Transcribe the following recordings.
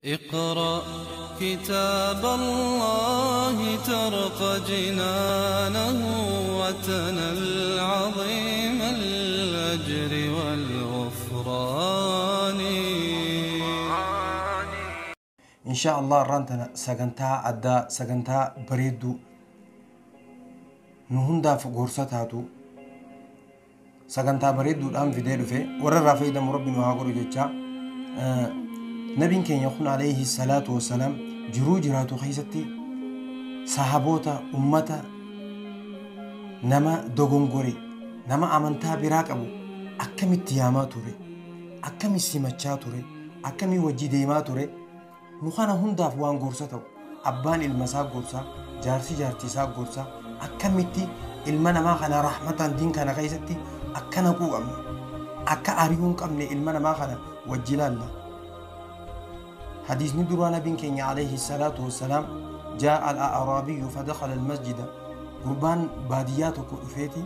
اقرأ كتاب الله ترق جنانه وتنل عظيم الأجر والغفران. إن شاء الله رانتنا سجنتا أدا سجنتا بريدو نهندا في غرستاتو سجنتا بريدو الآن في ديلو في ورا رافيدا مربي نهاجر جتشا. نبي كان يخون عليه الصلاة والسلام جرو جراتو خيستي صحابوتا أمتا نما دوغونغوري نما أمنتا براك أبو أكمي تياما توري أكمي سيمتشا توري أكمي وجي ديما توري نخانا هندا فوان غورساتو أبان المسا غورسا جارسي جارتي سا غورسا أكمي تي المنا ما خنا رحمة دين كان خيستي أكنا كو أمنا أكا أريون كأمني المنا ما خنا وجلالنا. حديث ندر نبي كان عليه الصلاة والسلام جاء الأعرابي فدخل المسجد قربان بادياتك أفيتي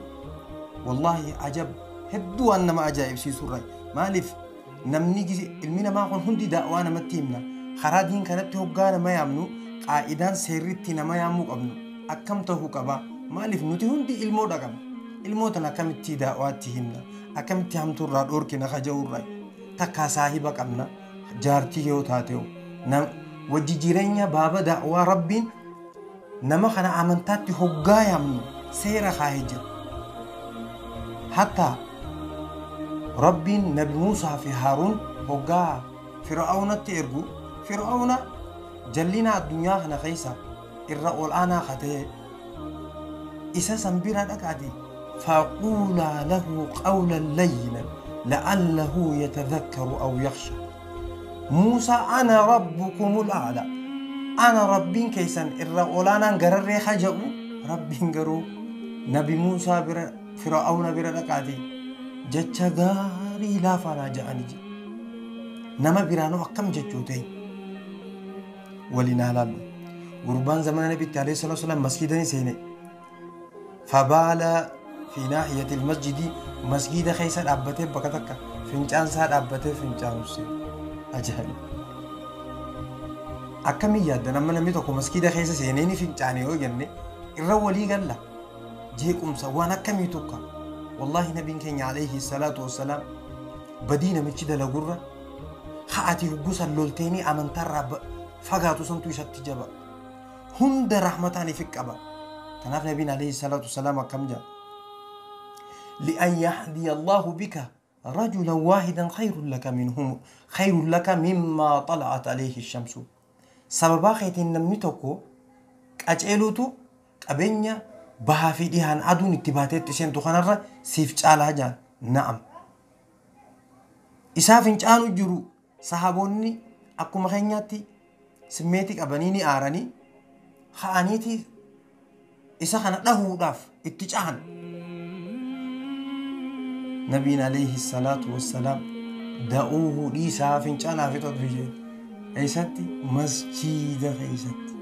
والله عجب هدو أن ما أجائب سي سوري مالف نمني المينا ما خون هندي دعوانا متيمنا خرادين كانت هقانا ما يامنو قائدان سيرتنا ما يامو قبنو أكمته قبا مالف نتي هندي المو دقم المو تنا كمتي دعواتهمنا أكمتي همتو الراد أوركنا خجو الرأي تكا صاحبك أمنا جارتي هو تاتيو نم وجيرانيا بابا دعوة ربين نما خنا أمنتاتي هجايا منو سيرة خاهجة حتى ربين نبي موسى في هارون هجا فرعون تيرجو فرعون جلينا الدنيا خنا خيسة الرأول أنا خته إسا سنبيرا أكادي فقولا له قولا لينا لعله يتذكر أو يخشى. موسى أنا ربكم الأعلى أنا ربين كيسان الرؤولانا قرر خجأو ربين قرو نبي موسى فرعون برا لقاتي جتشا غاري لا فانا جاني نما برانو أكم جتشوتين ولنا لالو قربان زمان النبي عليه الصلاة والسلام مسجدني سيني فبال في ناحية المسجد مسجد خيسان أبته بكتك فنجان سار أبته فنجان سي أجهل أكمي ياد نما نمي توكو مسكيدة خيسة سينيني فنجاني هو جنة الرولي قال لا جيكم سوانا كمي توكا والله نبي كان عليه الصلاة والسلام بدينا متشدة لجرة خاتي هجوس اللولتيني أمن ترى فقاتو سنتو يشتجبا هند رحمتاني فيك أبا تناف نبينا عليه الصلاة والسلام كم جاء لأن يهدي الله بك رجلا واحدا خير لك منهم خير لك مما طلعت عليه الشمس. سببا خيتين نمني توكو قاجيلوتو قبنيا بها في ديهان ادون اتباتت تشين تخنر سيف چالا جان. نعم إسافين چانو جرو صحابوني اكو مخنياتي سميتي قبنيني آراني خانيتي إسا خنا دهو داف اتجاهن. نبينا عليه الصلاة والسلام دعوه ليسا فنجانا في تطبيجه أيستي مسجد أيستي.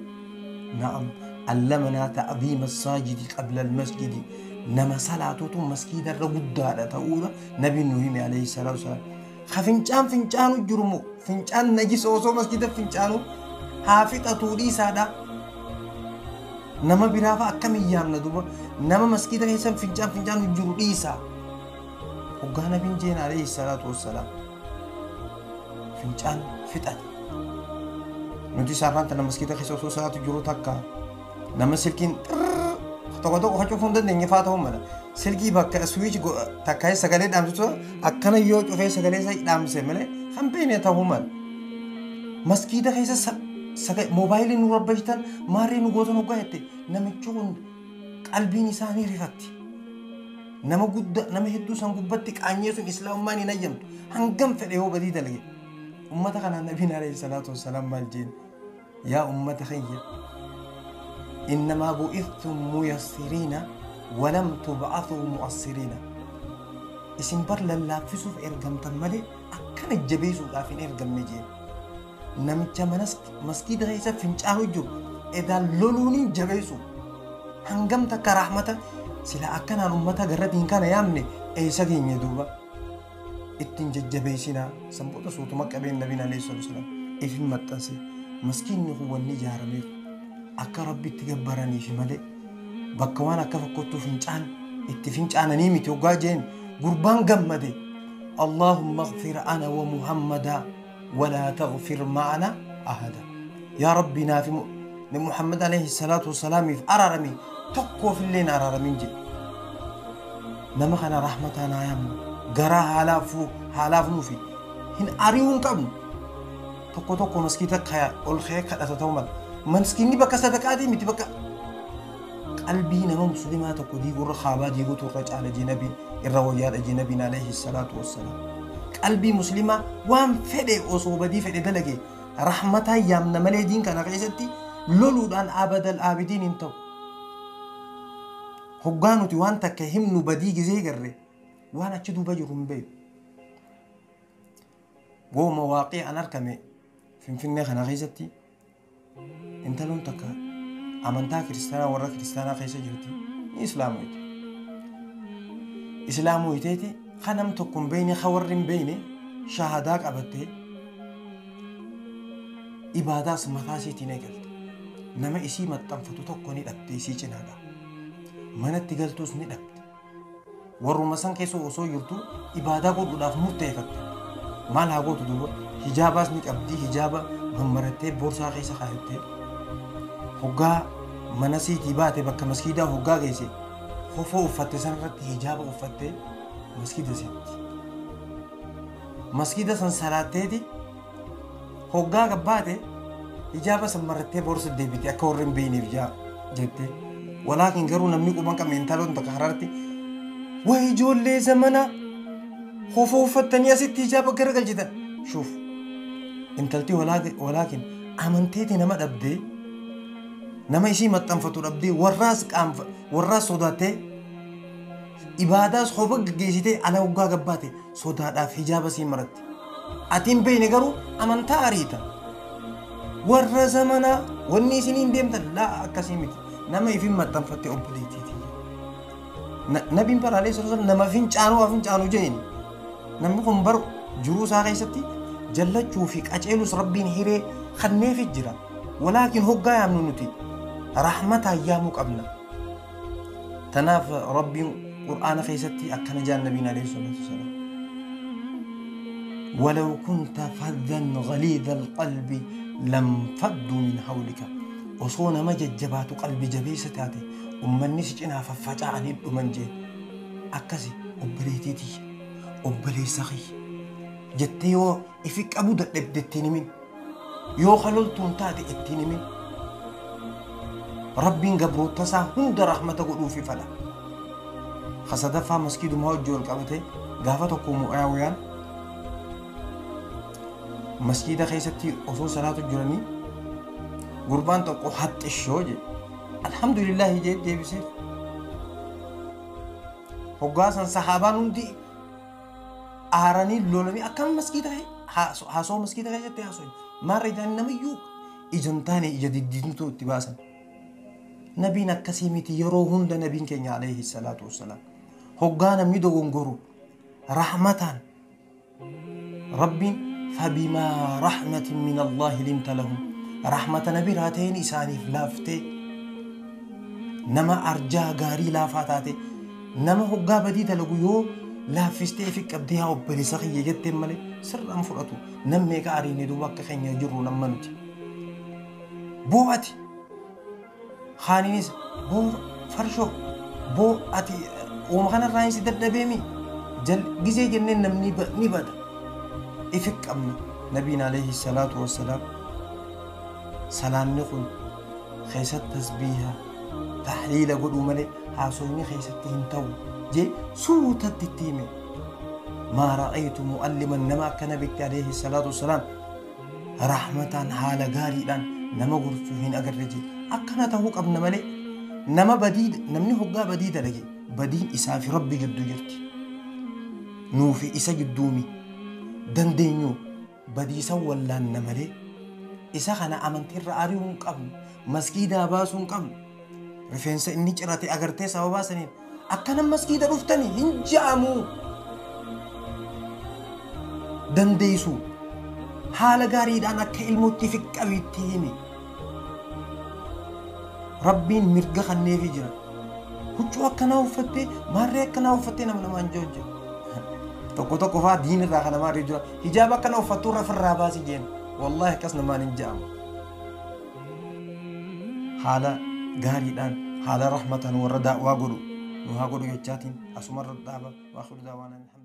نعم علمنا تعظيم الساجد قبل المسجد نما صلاته مسجد الرقود على تقول نبي نهيم عليه الصلاة والسلام خفنجان فنجانو جرمو فنجان نجس أوسو مسجد فنجانو حافظة ليسا دا نما برافا أكم أيام ندوبا نما مسجد أيسا فنجان فنجانو جرو ليسا وقانا بنجين عليه الصلاة والسلام فنجان فتأت نتي ساران تنا مسكيتا خيسو سو صلاة جرو تكا نما سلكين توقع خشو فندن دنيا فاتهم ملا سلكي بك سويتش تكاي سكالي دامسو أكنا يو تفي سكالي ساي دامسه ملا خمبيني تاهم ملا مسكيتا خيسو سكاي موبايل نور بجتن ماري نقوتن وقايتي نمتشون قلبي نساني رفتي نما قد نما هدو سان قبتك أنيسون إسلام ماني نجم هنقم في الهو بديد لقي أمتك أنا النبي عليه الصلاة والسلام مالجين يا أمة خير إنما بعثتم ميسرين ولم تبعثوا مؤثرين اسم بر لله في سوف إرقم تملي أكن الجبيس وقافين إرقم نجين نمتش منسك مسكيد غيسة فنجانو جو إذا لولوني جبيسو هنقم تك رحمة سلا أكن أمتا جرتين كان يامني أي سجين يدوبا التنججبيسنا سنبوتا صوت مكة بين النبي عليه الصلاة والسلام. Ifin maxxanse maskiinni kun wanni ijaarameef akka rabbitti gabbaraniif malee bakka waan akka fakkottuu fincaan itti fincaananii miti hoggaa jeen gurbaan gammade Allahumma ighfir ana wa Muhammada walaa taghfir ma'ana ahada yaa rabbi naafi Muhammad alayhi salaatu wasalaamiif araarami tokkoof illee na araaramin jedhe nama kana rahmataan haa yaamnu garaa haalaaf nuufi hin ari'uu hin qabnu tokko tokko maskiita ol ka'ee kadhata ta'uu mala maskiinni bakka sadaqaatii miti bakka qalbii nama muslimaa tokko diigurra kaabaa diiguutu irra caala jinabiin irra wayyaadha jinabiin alayhi salaatu wassalaam qalbii muslimaa waan fedhe osoo badii fedhe dalage rahmataa yaamna malee diin kana keessatti loluudhaan abadal aabidiin hin ta'u hoggaa nuti waan takka himnu badii gizee garre waan achi duuba jiru hin beeku wooma waaqii an argame finfinnee kana keessatti intaloon takka amantaa kiristaanaa warra kiristaanaa keessa jirti ni islaamoyte islaamoyteeti ka nam tokko hin beeyne ka warri hin beeyne shahadaa qabattee ibaadaas mataa isiitiin eegalte nama isii maxxanfatu tokko ni dhabde isii cinaadha manatti galtuus ni dhabde warruma san keessa osoo jirtu ibaadaa godhuudhaaf murteeffatte maal haa gootu duuba hijaabaas ni qabdi hijaaba mammarattee boorsaa keessa kaayattee hoggaa mana siitii baate bakka maskiidaa hoggaa geesse kofoo uffatte san irratti hijaaba uffattee maskiida seenti. Maskiida san salaatteeti hoggaa gabbaate hijaaba san marattee boorsa deebite akka warri hin beekneef jette. Walaakin garuu namni quban qabne intaloon takka hararatti wayi ijoollee zamana kofoo uffattanii asitti hijaaba garagalchitan. Shuuf intalti walaakin amanteeti nama dhabdee nama isii maxxanfatu dhabdee warraas qaanfa warraas sodaattee ibaadaas hoba gaggeessitee ala hoggaa gabbaate sodaadhaaf hijaaba sii maratti. Ati hin beekne garuu amantaa ariita. Warra zamanaa wanni isiniin deemtan laa akkasii miti nama ifin maxxanfatte obboleettiiti. Nabiin bara alayhi salatu nama fincaanuu haa fincaanuu jeeni. Namni kun bar jiruu isaa keessatti jallachuu fi qaceelus rabbiin hiree kanneefi jira. Walaakin hoggaa yaamnu nuti rahmataan yaamuu qabna. Tanaaf rabbiin qur'aana keessatti akkana jaan nabiin alayhi salatu wasalaam. ولو كنت فظا غليظ القلب لانفضوا من حولك osoo nama jajjabaatu qalbii jabeessa taate ummanni si cinaa faffaca'anii dhuman jee akkasi obboleettii tiyya obboleessa kiyya jettee yoo ifi qabuu dadhabde ittiin himin yoo kaloltuun taate ittiin himin rabbiin gabroota isaa hunda rahmata godhuufi fala. Sadaffaa maskiidumaa hojii wal qabate gaafa tokko Mu'aawiyaan maskiida keessatti osoo salaatu jiranii gurbaan tokko haxxishoo jedhe alhamdulillahi jee deebiseef. Hoggaasan sahaabaan hundi aaranii lolanii akkam maskiida haasoo maskiida keessatti haasoo maarra ijaan namayyuu ija hin taane ija diddiimtuu itti baasan. Nabiin akkasii miti yeroo hunda nabiin keenya alayhi salaatu wassalaam hoggaa namni dogongoru rahmataan rabbiin fabimaa rahmatin min Allaahi linta lahum rahmata nabi raateen isaaniif laaftee nama arjaa gaarii laafaa taate nama hoggaa badii dalagu yoo laaffistee fi qabdee haa obboleessa kiyya jetteen malee sirraan fudhatu nam meeqa ariine duuba akka keenya jirru nama nuti. Boo ati haaninis boo farshoo boo ati uuma kanarraa hin si dadhabeemi gisee jenneen namni ni bada. Ifi qabna nabiin alayhi salaatu wassalaam salaanni kun keessatti tasbiiha tahliila godhuu malee haasofni keessatti hin ta'u jee suutatti itti hime. Maa ra'aytu mu'alliman nama akka nabitti alayhi salaatu wassalaam rahmataan haala gaariidhaan nama gorsuu hin agarre jee akkana ta'uu qabna malee nama badii namni hoggaa badii dalage badiin isaa fi rabbi gidduu jirti. Nuufi isa gidduumi dandeenyu badiisa wallaanna malee isa kana amantiirra ari'uu hin qabnu maskiidaa baasuu hin qabnu rifeensa inni cirate agartee sababaa saniin akkana maskiida dhuftanii hin ja'amu dandeessu. Haala gaariidhaan akka ilmootti fi qabiitti himi. Rabbiin mirga kanneefi jira. Huccuu akkanaa uffattee, maarree akkanaa uffattee nama namaan jiru jira. Tokko tokko fa'aa diin irraa kan namaa jira. Hijaaba akkana uffattuu irra firraa baasi jeen. Wallaahi akkas namaan hin je'amu. Haala gaariidhaan, haala rahmataan warra daa'waa godhu nu haa godhu jechaatiin asumarra dhaaba. Waakhir daawaanaa.